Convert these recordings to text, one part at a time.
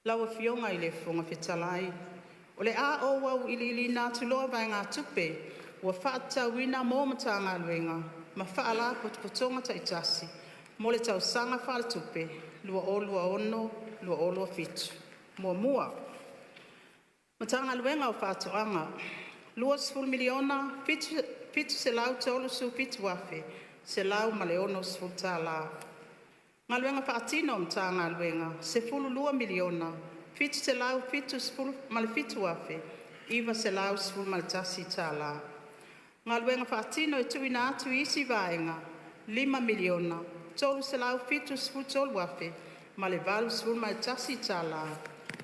Lau Afioga i le Fofoga Fetalai, O le a ou au'ili'iliina atu loa vaegatupe ua faatatauina mo Matagaluega ma Faalapotopotoga taitasi mo le tausaga faaletupe 2026/2027. 1. Matagaluega o Faatoaga - $20,737,160. Galuega Faatino a Matagaluega - $12,777,911. Galuega Faatino e Tuuina atu i isi Vaega - $5,373,081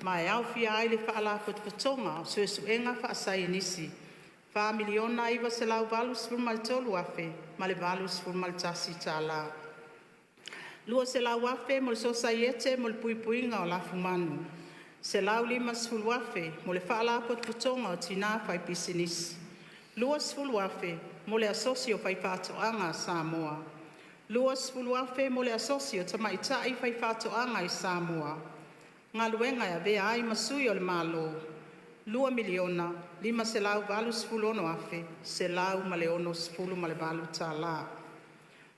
ma e aofia ai le Faalapotopotoga o Suesuega Faasaienisi $4,983,081. $200,000 mo le Sosaiete mo le Puipuiga o Lafumanu. $150,000 mo le Faalapotopotoga o Tina Faipisinisi. $20,000 mo le Asosi o Faifaatoaga a Samoa. $20,000 mo le Asosi o Tamaitai Faifaatoaga i Samoa. Galuega e Avea ai ma Sui o le Malo - $2,586,168.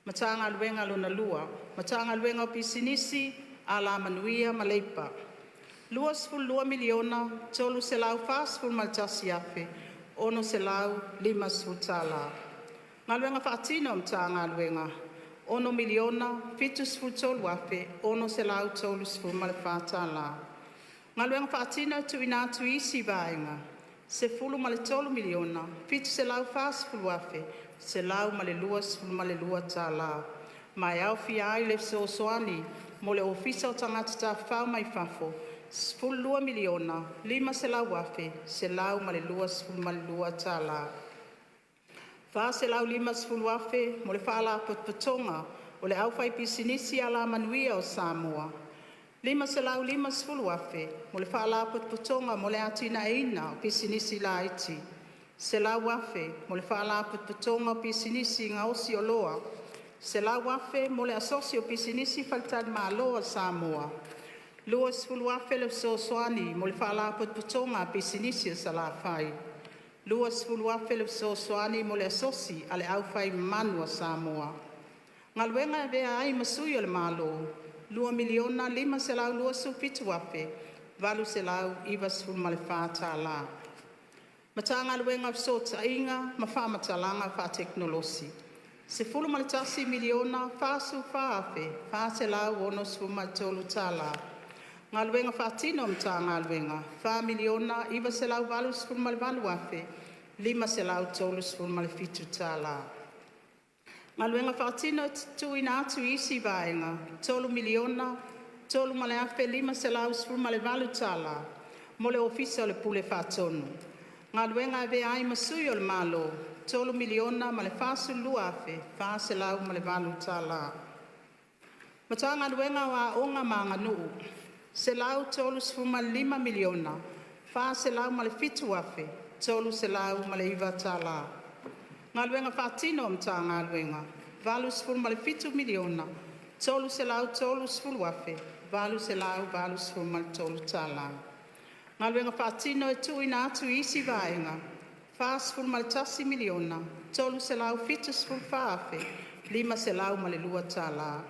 Matagaluega Lona Lua, Matagaluega o Pisinisi, Alamanuia ma Leipa - $22,341,650. Galuega Faatino a Matagaluega - $6,073,634. Galuega Faatino e Tuuina atu i isi Vaega $13,740,122 ma e aofia ai le fesoasoani mo le Ofisa o Tagata Tafafao mai Fafo $12,500,122. $450,000 mo le Faalapotopotoga o le Aufaipisinisi Alamanuia o Samoa. $550,000 mo le Faalapotopotoga mo le Atinaeina o Pisinisi Laiti. $100,000 mo le Faalapotopotoga o Pisinisi Gaosi Oloa. $100,000 mo le Asosi o Pisinisi Faletalimalo a Samoa. $20,000 le fesoasoani mo le Faalapotopotoga a Pisinisi a Salafai. $20,000 le fesoasoani mo le Asosi a le Au Fai Manu a Samoa. Galuega e Avea ai ma Sui o le Malo - $2,527,894. Matagaluega o Fesootaiga ma Faamatalaga Faatekonolosi - $11,044,463. Galuega Faatino a Matagaluega - $4,988,537. Galuega Faatino Tuuina atu i isi Vaega $3,003,518 mo le Ofisa o le Pule Faatonu. Galuega e Avea ai ma Sui o le Malo - $3,042,408. Matagaluega o Aoga ma Aganuu - $135,407,309. Galuega Faatino a Matagaluega - $87,330,883. Galuega Faatino e Tuuina atu i isi Vaega $41,374,502.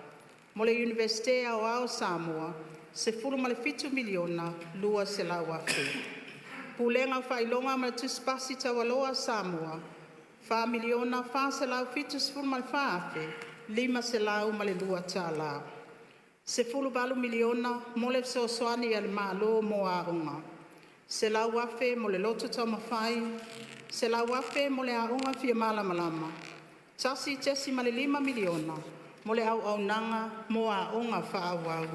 Mo le Iunivesite Aoao o Samoa - $17,200,000. Pulega o Faailoga ma le Tusi Pasi Taualoa a Samoa - $4,474,502. $18miliona mo le fesoasoani a le Malo mo aoga. $100 afe mo le Loto Taumafai. $100 afe mo le Aoga Fia Malamalama. $1.5miliona mo le Auaunaga mo Aoga Faaauau.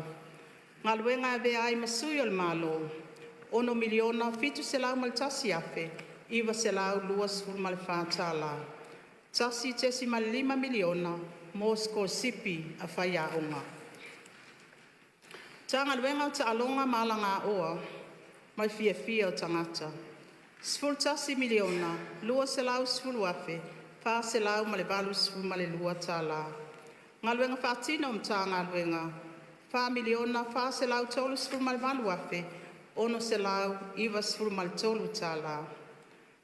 Galuega e Avea ai ma Sui o le Malo - $6,701,924. $1.5miliona mo sikolasipi a faiaoga. Matagaluega o Taaloga ma Alagaoa ma le Fiafia o Tagata - $11,210,482. Galuega Faatino a Matagaluega. $4,438,693.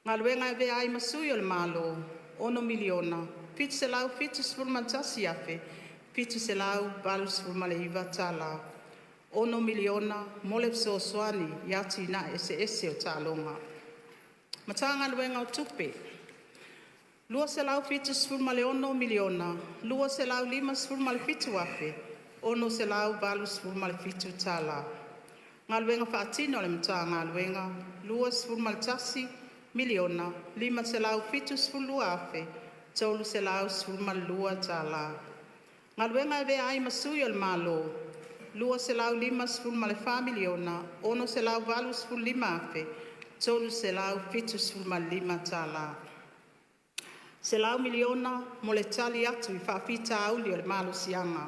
Galuega e Avea ai ma Sui o le Malo - $6,771,789. $6,000,000 mo le fesoasoani i atina'e eseese o taaloga. Matagaluega o Tupe $276,257,687 tala. Galuega Faatino a le Matagaluega $21,572,312 tala. Galuega e Avea ai ma Sui o le Malo $254,685,375 tala. $100miliona mo le Tali atu i Faafitauli o le Malosiaga.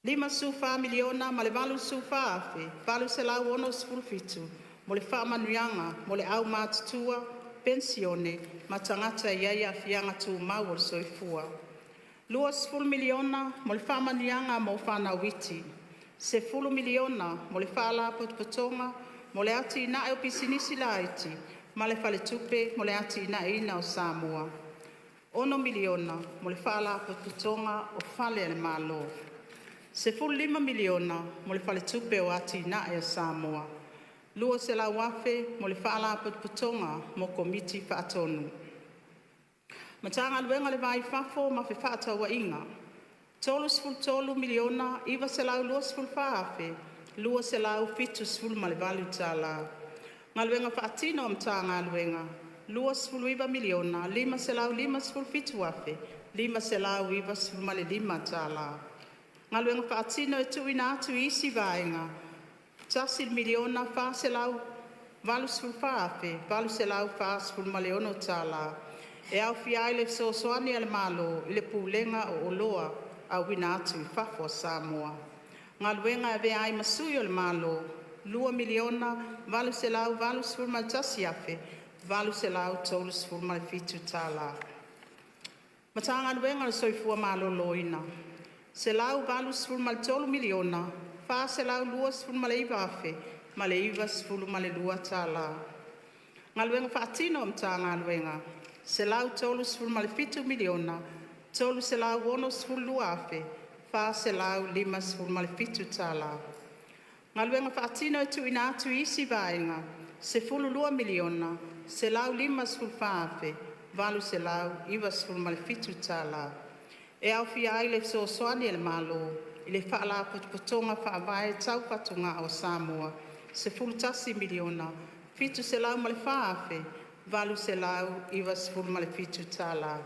$54,084,867 mo le faamanuiaga mo le aumatutua, penisione ma tagata e iai aafiaga tumau o le soifua. $20miliona mo le faamanuiaga mo fanau iti. $10miliona mo le Faalapotopotoga mo le Atinae o Pisinisi Laiti ma le Faletupe mo le Atinaeina o Samoa. $6miliona mo le Faalapotopotoga o Fale a le Malo. $15miliona mo le Faletupe o Atinae a Samoa. $200,000 mo le Faalapotopotoga mo Komiti Faatonu. Matagaluega o le Va-i-Fafo ma Fefaatauaiga - $33,924,278 tala. Galuega Faatino a Matagaluega - $29,557,595 tala. Galuega Faatino e tuuina atu i isi Vaega - $1,484,846 tala, e aofia ai le fesoasoani a le Malo i le Pulega o Oloa Auina atu i fafo a Samoa. Galuega e Avea ai ma Sui o le Malo - $2,881,837 tala. Matagaluega o le Soifua Maloloina $183,429,092 tala. Galuega Faatino a Matagaluega $137,362,457 tala. Galuega Faatino e Tuuina atu i isi Vaega $12,154,897 tala, e aofia ai le fesoasoani a le Malo i le Faalapotopotoga Faavae Tau Fatugao a Samoa $11,704,897 tala.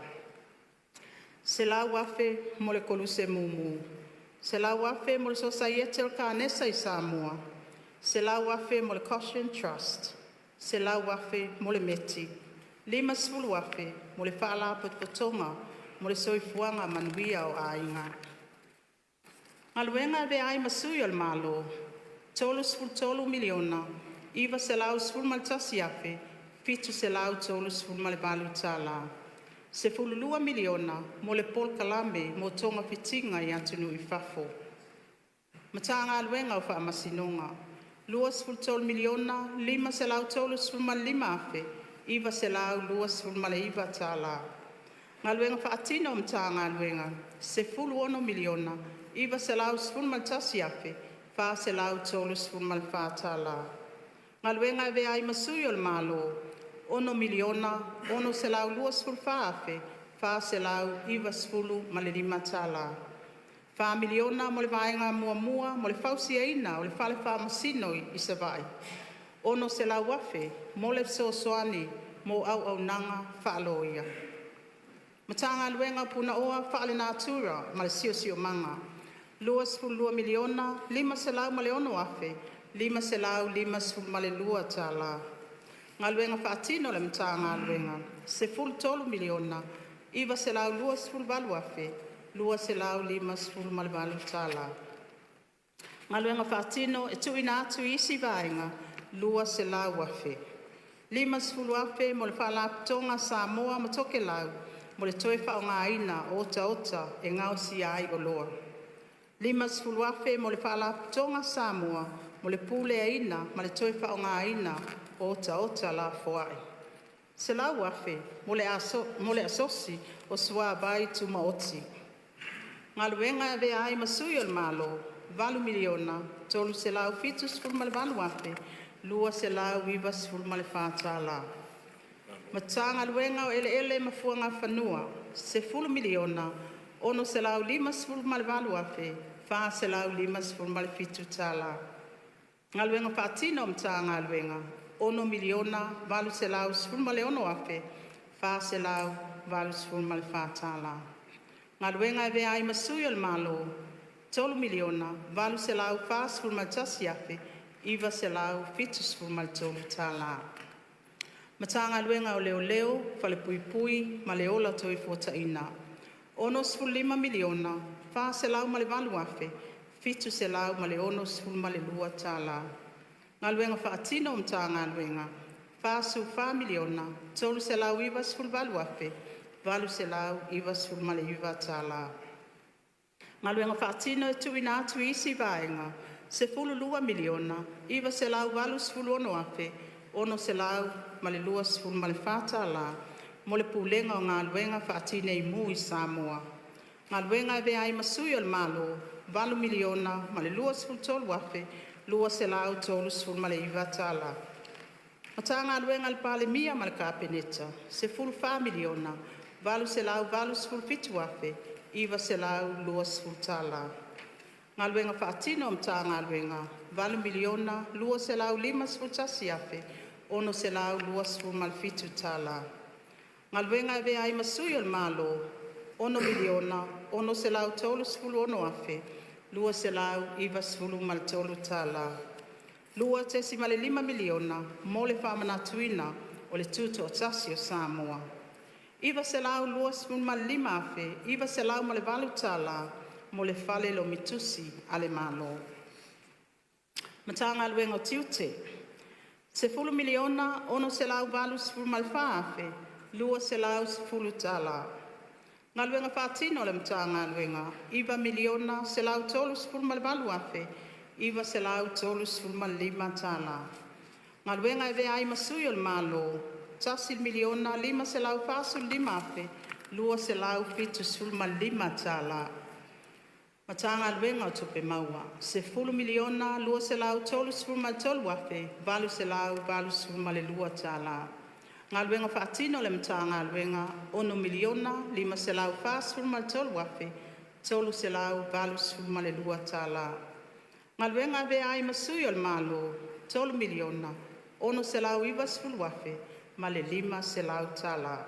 $100,000 mo le Koluse Mumu. $100,000 mo le Sosaiete o le Kanesa i Samoa. $100,000 mo le Goshen Trust. $100,000 mo le METI. $50,000 mo le Faalapotopotoga mo le Soifuaga Manuia o Aiga. Galuega e Avea ai ma Sui o le Malo - $33,911,738 tala. $12miliona mo le Polokalame mo Togafitiga i Atunuu i Fafo. Matagaluega o Faamasinoga $23,535,929 tala. Galuega Faatino a Matagaluega $16,911,434 tala. Galuega e Avea ai ma Sui o le Malo - $6,624,495 tala. $4miliona mo le Vaega Muamua mo le fausiaina o le Fale Faamasino i Savaii. $600,000 mo le fesoasoani mo auaunaga faaloia. Matagaluega o Punaoa Faalenatura ma le Siosiomaga $22,506,552 tala. Galuega Faatino a le Matagaluega $13,928,258 tala. Galuega Faatino e Tuuina atu i isi Vaega $200,000. $50,000 mo le Faalapotopotoga a Samoa ma Tokelau mo le toe faaaogaina o otaota e gaosia ai oloa. $50,000 mo le Faalapotopotoga a Samoa mo le Puleaina ma le Toe Faaaogaina o Otaota Lafoai. $100,000 mo le Asosi o Suavai Tumaoti. Galuega e Avea ai ma Sui o le Malo - $8,378,294. Matagaluega o Eleele ma Fuagafanua - $10,658,457. Galuega Faatino a Matagaluega - $6,816,484. Galuega e Avea ai ma Sui o le Malo - $3,841,973. Matagaluega o Leoleo, Falepuipui ma le Ola Toefuataina - $65,408,762. Galuega Faatino a Matagaluega - $44,398,899. Galuega Faatino e Tuuina atu i isi Vaega $12,986,624 mo le Pulega o Galuega Faatineimū i Samoa. Galuega e Avea ai ma Sui o le Malo - $8,023,239. Matagaluega a le Palemia ma le Kapeneta - $14,887,920. Galuega Faatino a Matagaluega - $8,251,627. Galuega e Avea ai ma Sui o le Malo - $6,636,293. $2.5miliona mo le faamanatuina o le Tutoatasi o Samoa. $925,908 mo le Fale Lomi Tusi a le Malo. Matagaluega o Tiute: $10,684,210. Galuega Faatino a le Matagaluega - $9,138,935. Galuega e Avea ai ma Sui o le Malo - $1,545,275. Matagaluega o Tupe Maua - $10,233,882. Galuega Faatino a le Matagaluega - $6,543,382. Galuega e Avea ai ma Sui o le Malo - $3,690,500.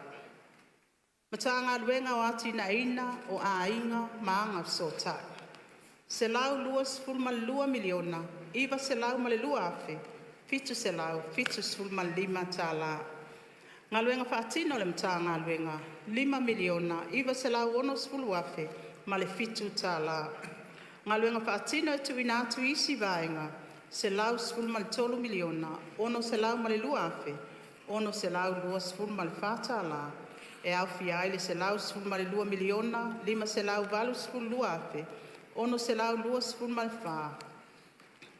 Matagaluega o Atinaeina o Aiga ma Agafesootai - $122,902,775. Galuega Faatino a le Matagaluega - $5,960,007. Galuega Faatino e Tuuina atu i isi Vaega $113,602,624 e aofia ai le $112,582,624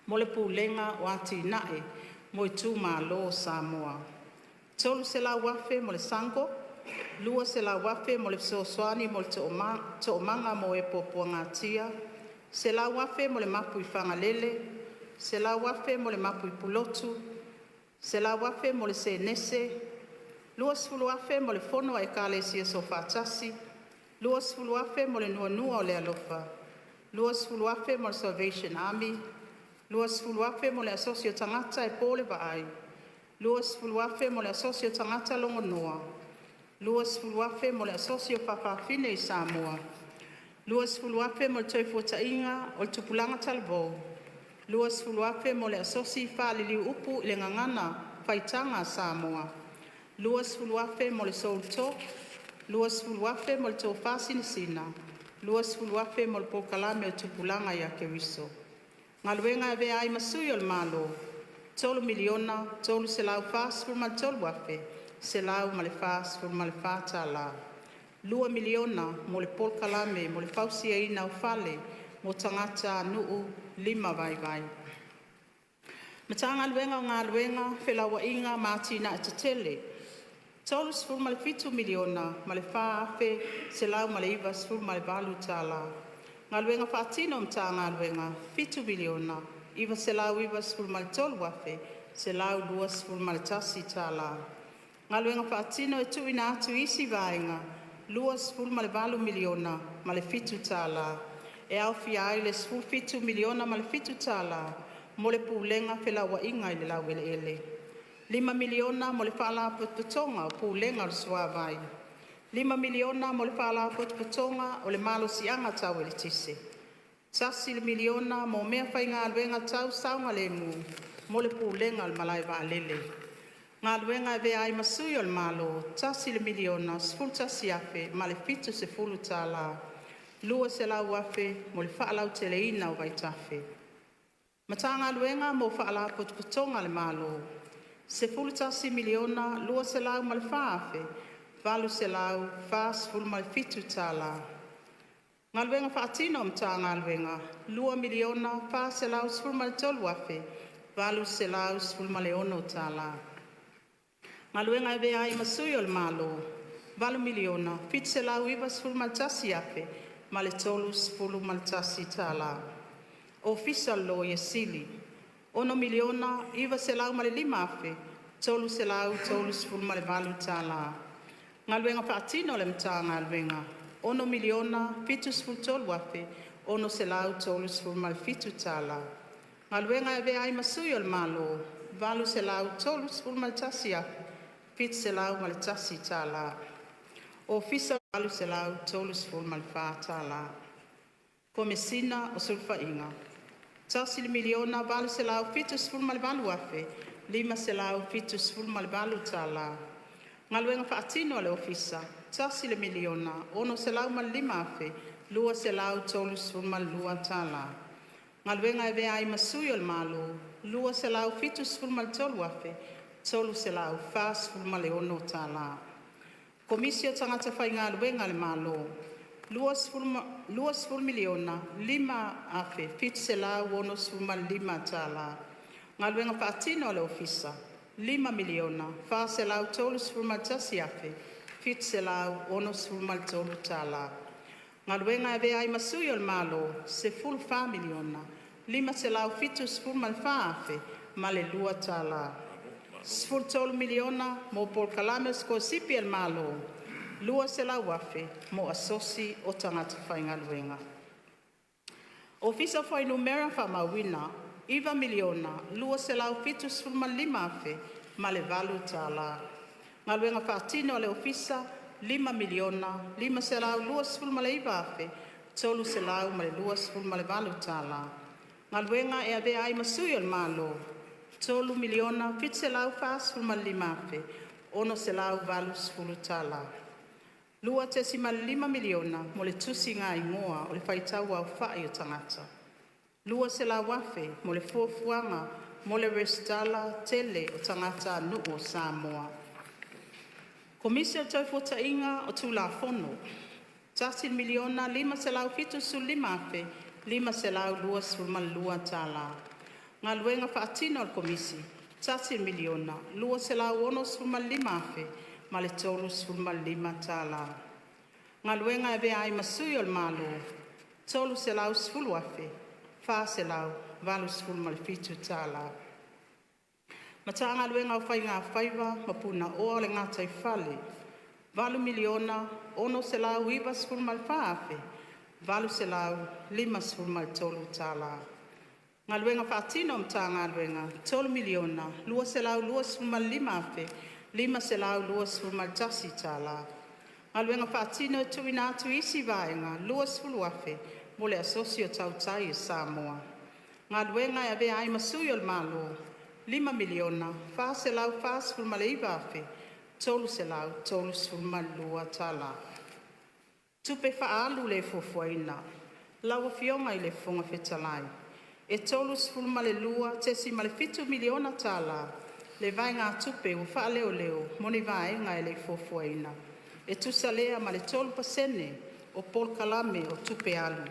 mo le Pulega o Atinae mo Itumalo o Samoa. $300,000 mo le SUNGO, $200,000 mo le Fesoasoani mo le Toomaga mo E Puapuagatia, $100,000 mo le mapu i Fagalele, $100,000 mo le mapu i Pulotu, $100,000 mo le Senese, $20,000 mo le Fono a Ekalesia Soofaatasi, $20,000 mo le Nuanua o le Alofa, $20,000 mo le Salvation Army, $20,000 mo le Asosi o Tagata e Po le Vaai, $20,000 mo le Asosi o Tagata Logonoa, $20,000 mo le Asosi o Faafafine i Samoa, $20,000 mo le Toefuataina o le Tupulaga Talavou, $20,000 mo le Asosi Faaliliu Upu i le Gagana Faitaga a Samoa, $20,000 mo le Soul Talk, $20,000 mo le Tofa Sinasina, $20,000 mo le Polokalame o Tupulaga ia Keriso. Galuega e Avea ai ma Sui o le Malo - $3,343,144. $2,000,000 mo le Polokalame mo le Fausiaina o Fale mo tagatanuu lima vaivai. Matagaluega o Galuega, Felauaiga ma Atinae Tetele 37,004,198 tala. Galuega Faatino a Matagaluega 7,993,121 tala. Galuega Faatino e Tuuina atu i isi Vaega 28,000,007 tala E aofia ai le 17,007,000 tala mo le Pulega o Felauaiga i le Laueleele; 5miliona mo le Faalapotopotoga o Pulega o le Suavai; 5miliona mo le Faalapotopotoga o le Malosiaga Tau Eletise; 1miliona mo meafaigaluega tau saogalemu mo le Pulega o le Malae Vaalele. Galuega e Avea ai ma Sui o le Malo 1,011,070 tala. 200,000 mo le faalauteleina o vaitafe. Matagaluega mo Faalapotopotoga a le Malo 11,204,847 tala. Galuega Faatino a Matagaluega 2,413,816 tala. Galuega e Avea ai ma Sui o le Malo 8,791,031 tala. Ofisa o le Loia Sili 6,905,338 tala. Galuega Faatino a le Matagaluega 6,073,637 tala. Galuega e Avea ai ma Sui o le Malo 831,701 tala. Ofisa 834 tala. Komesina o Sulufaiga 1,878,578 tala. Galuega Faatino a le Ofisa 1,605,232 tala. Galuega e Avea ai ma Sui o le Malo 273,346 tala. Komisi o Tagata Faigaluega a le Malo 20,005,765 tala. Galuega Faatino a le Ofisa 5,431,763 tala. Galuega e Avea ai ma Sui o le Malo 14,574,002 tala. 13miliona mo polokalame o sikolasipi a le Malo, 200 afe mo asosi o tagata faigaluega. Ofisa o Fuainumera Faamauina 9,275,008 tala. Galuega Faatino a le Ofisa 5,529,328 tala. Galuega e Avea ai ma Sui o le Malo 3,745,680 tala. 2.5miliona mo le tusigaigoa o le faitau aofai o tagata. 200,000 mo le fuafuaga mo le resitala tele o tagatanuu o Samoa. Komisi o le Toefuataiga o Tulafono 1,575,522 tala. Galuega Faatino a le Komisi 1,265,035 tala. Galuega e Avea ai ma Sui o le Malo 310,487 tala. Matagaluega o Faiga Faiva ma Punaoa o le Gataifale 8,694,853 tala. Galuega Faatino a Matagaluega 3,225,521 tala. Galuega Faatino e Tuuina atu i isi Vaega 20,000 mo le Asosi o Tautai a Samoa. Galuega e Avea ai ma Sui o le Malo 5,449,332 tala. Tupe Faaalu le Fuafuaina. Lau Afioga i le Fofoga Fetalai, E 32.7 miliona tala le vaegatupe ua faaleoleo mo ni vaega e lei fuafuaina, e tusa lea ma le 3% o polokalame o tupe alu.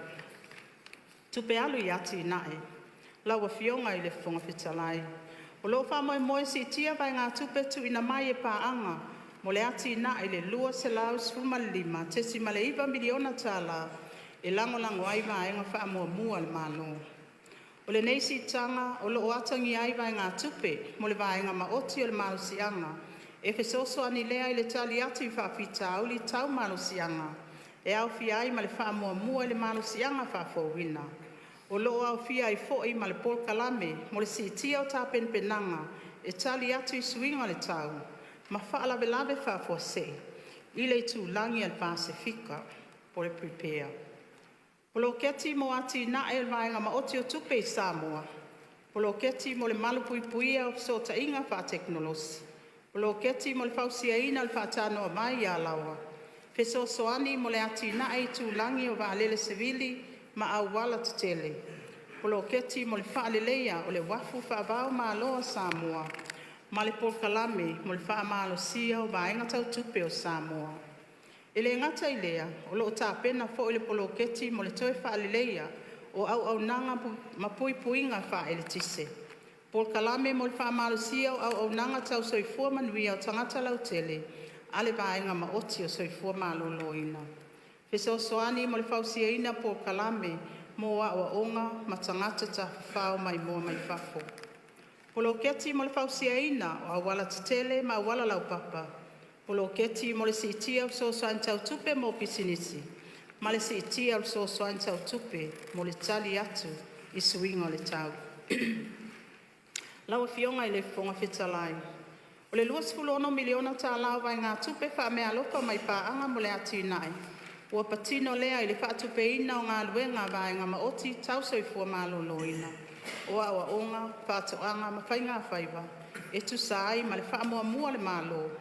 Tupe Alu i Atina'e: Lau Afioga i le Fofoga Fetalai, O lo'o fa'amoemoe e si'itia vaegatupe tu'uina mai e pa'aga mo le atina'e i le $215.9 miliona tala, e lagolago ai vaega fa'amuamua a le Malo. O lenei si'itaga o lo'o atagia ai vaegatupe mo le vaega ma'oti o le malosi'aga e fesoasoani lea i le tali atu i fa'afitauli tau malosi'aga, e aofia ai ma le fa'amuamua i le malosi'aga fa'afouina. O lo'o aofia ai fo'i ma le polokalame mo le si'itia o tapenapenaga e tali atu i suiga o le tau ma fa'alavelave fa'afuasei i le itulagi a le Pasefika (PREPARE). Poloketi mo Atina'e o le Vaega Maoti o Tupe i Samoa, Poloketi mo le Malu Puipuia o Feso'ota'iga fa'atekonolosi, Poloketi mo le Fausiaina o le Fa'atanoavai i Alaoa, Fesoasoani mo le Atina'e Itulagi o Vaalele Savili ma Auala Tetele, Poloketi mo le Fa'aleleia o le Uafu Faavaomalo a Samoa ma le Polokalame mo le Fa'amalosia o Vaega Tau Tupe o Samoa. E lē gata i lea, o lo'o tapena fo'i le poloketi mo le toe fa'aleleia o auaunaga ma puipuiga fa'aeletise, polokalame mo le fa'amalosia o auaunaga tau soifua manuia o tagata lautele a le Vaega Maoti o Soifua Maloloina, fesoasoani mo le fausiaina o polokalame mo a'oa'oga ma tagata tafafao maimoa mai fafo, Poloketi mo le Fausiaina o Auala tetele ma auala laupapa, Poloketi mo le Si'itia o Fesoasoani Tau Tupe mo Pisinisi, ma le Si'itia o le Fesoasoani Tau Tupe mo le Tali atu i Suiga o le Tau. Lau Afioga i le Fofoga Fetalai, O le 26 miliona tala o vaegatupe fa'ameaalofa mai pa'aga mo le atina'e, ua patino lea i le fa'atupeina o galuega a vaega maoti tau soifua maloloina, o a'oa'oga, fa'ato'aga ma faigafaiva, e tusa ai ma le fa'amuamua a le Malo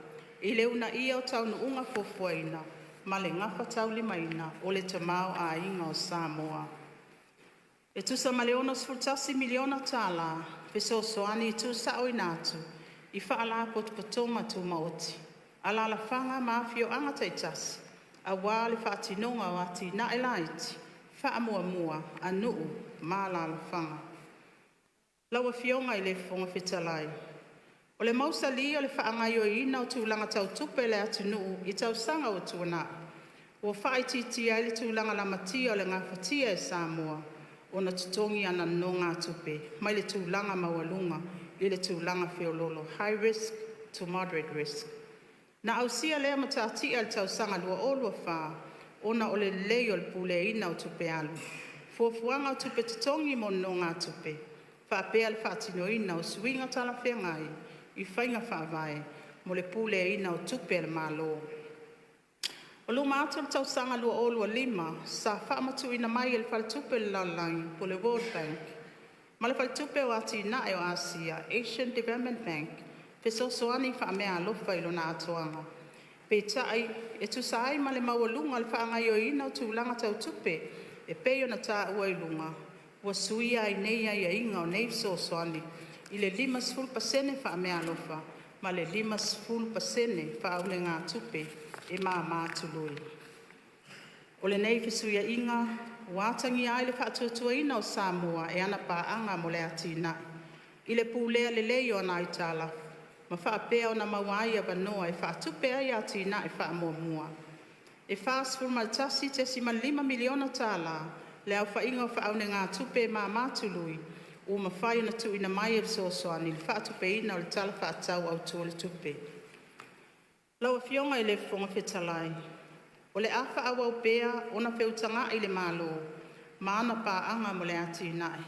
i le uuna'ia o taunu'uga fuafuaina ma le gafataulimaina o le tamaoaiga o Samoa. E tusa ma le 61 miliona tala fesoasoani tu'usa'oina atu i fa'alapotopotoga tumaoti, alalafaga ma afioaga ta'itasi auā le fa'atinoga o atina'e laiti fa'amuamua a nuu ma alalafaga. Lau Afioga i le Fofoga Fetalai, O le mausalī o le fa'agaoioiina o tulaga tau tupe a le atunu'u i tausaga ua tuana'i, ua fa'aitiitia ai le tulaga lamatia o le gafatia e Samoa ona totogi ana nonōgātupe mai le tulaga maualuga i le tulaga feololo (high risk to moderate risk). Na ausia lea matati'a i le tausaga 2024 ona o le lelei o le puleaina o tupe alu, fuafuaga o tupe totogi mo nonōgātupe, faapea le faatinoina o suiga talafeagai i faiga faavae mo le puleaina o tupe a le Malo. O luma atu o le tausaga 2025, sa fa'amatu'uina mai e le Faletupe o le Lalolagi (World Bank) ma le Faletupe o Atina'e o Asia (Asian Development Bank) fesoasoani fa'ameaalofa i lona atoaga. Peitai, e tusa ai ma le maualuga o le fa'agaoioiina o tulaga tau tupe e pei ona ta'ua i luga, ua suia ai nei aiaiga o nei fesoasoani i le 50% fa'ameaalofa ma le 50% fa'aulenātupe e māmā tului. O lenei fesuia'iga ua atagia ai le fa'atuatuaina o Samoa e ana Paaga mo le Atina'e i le pulea lelei o ana aitalafu, ma faapea ona maua ai avanoa e fa'atupe ai atina'e fa'amuamua. E 41.5 miliona tala le aofa'iga o fa'aunegatupe e māmā tului ua mafai ona tu'uina mai e fesoasoani i le fa'atupeina o le Tala Fa'atatau Autu o le Tupe. Lau Afioga i le Fofoga Fetalai, O le a fa'aauau pea ona feutaga'i le Malo ma ana Paaga mo le Atina'e,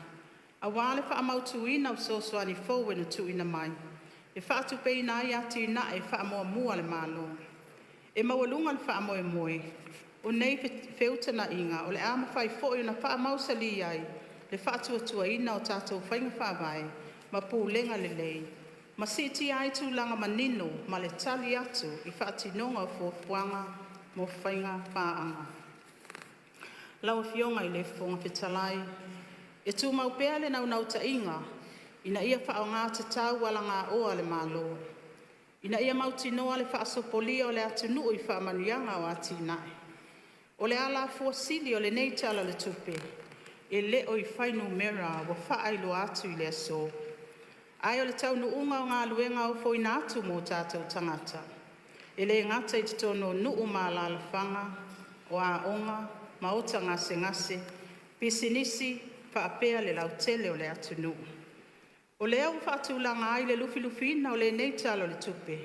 auā le fa'amautūina o fesoasoani fou e na tu'uina mai, e fa'atupeina ai atina'e fa'amuamua a le Malo. E maualuga le fa'amoemoe, o nei feutaga'iga o le a mafai foi ona fa'amausalī ai le fa'atuatuaina o tatou faiga faavae ma pulega lelei, ma si'itia ai tulaga manino ma le tali atu i fa'atinoga o fuafuaga mo faiga paaga. Lau Afioga i le Fofoga Fetalai, E tumau pea le naunauta'iga ina ia fa'aaogā tatau alagaoa a le Malo, ina ia mautinoa le fa'asopolia o le atunu'u i fa'amanuiaga o atina'e. O le alafua sili o lenei Tala o le Tupe, e le o i fuainumera ua faailoa atu i le aso, ae o le taunuuga o galuega ofoina atu mo o tatou tagata. E le gata i totonu o nuu ma alalafaga, o aoga, maota gasegase, pisinisi faapea le lautele o le atunuu. O lea ua faatulaga ai le lufilufiina o lenei Tala o le Tupe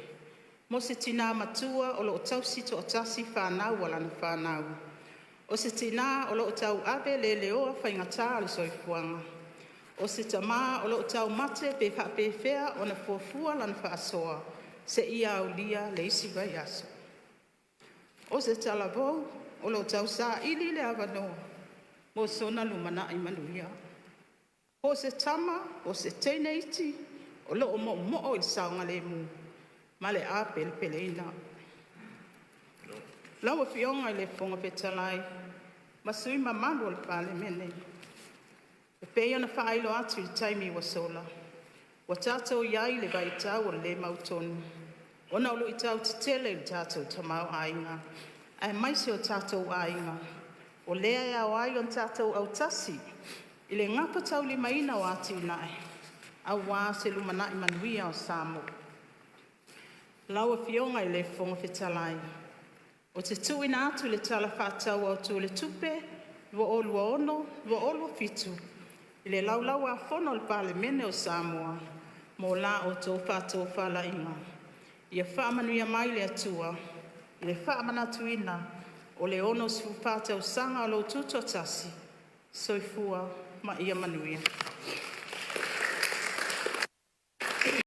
mo se Tina matua o loo tausi toatasi fanau a lana fanau. O se Tina o loo tauave leleoa faigata o le soifuaga, o se Tama o loo taumate pe faapefea ona fuafua lana faasoa seia aulia le isi vaiaso. O se talavou o loo tausaili le avanoa mo sona lumanai manuia. Po o se tama po o se teine iti o loo moomoo i le saogalemu ma le apelepeleina. Lau Afioga i le Fofoga Fetalai ma sui usufono mamalu o le Palemene, e pei ona faailoa atu i le taimi ua sola, ua tatou i ai i le vaitau o le le mautonu ona o luitau tetele i le tatou tamaoaiga aemaise o tatou aiga. O lea e ao ai ona tatou autasi i le gafataulimaina o atinae aua se lumanai manuia o Samoa. Lau Afioga i le Fofoga Fetalai, ou te tuuina atu le Tala Faatatau Autu o le Tupe 2026/2027 i le Laulau-a-Fono a le Palemene o Samoa mo la outou faatofalaiga. Ia faamanuia mai le Atua i le faamanatuina o le 64 tausaga o lou Tutoatasi. Soifua ma ia manuia.